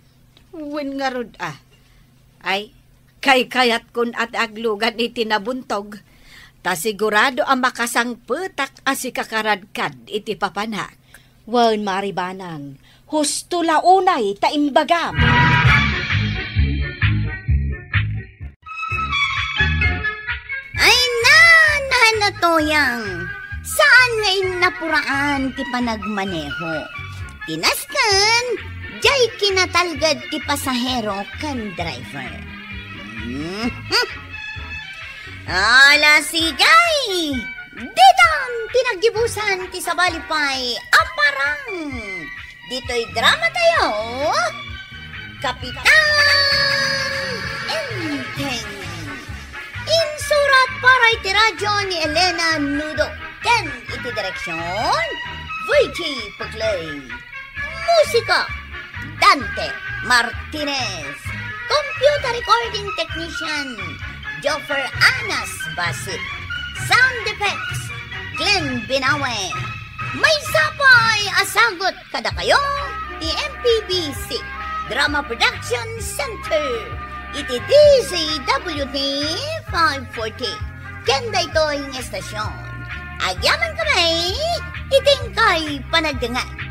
Wen ngarud, ah. Ay, kaykayatkon a ti aglugan iti nabuntog. Ta sigurado a makasangpetak a sikakaradkad iti papanak. Wen, Mari Banang, husto la unay ta imbagam. Ay, na, na, na, Tuyang. Saan nga innapuraan ti panagmaneho? Ti nasken, diay kinatalged ti pasahero ken driver. Mhm. Ala, sige! Ditan ti naggibusan ti sabali pay a parang ditoy drama tayo, Kapitan Enteng. Insurat para iti radyo ni Elena Nudo ken iti direksyon, Vicky Peclay. Musika, Dante Martinez. Computer recording technician, Joffer Anas Basit. Sound effects, Glenn Binawe. Maysa pay a sagut kadakayo ti M P B C Drama Production Center iti D Z W T five forty. Ken daytoy nga estasyon, agyamankami iti inkay panagdengngeg.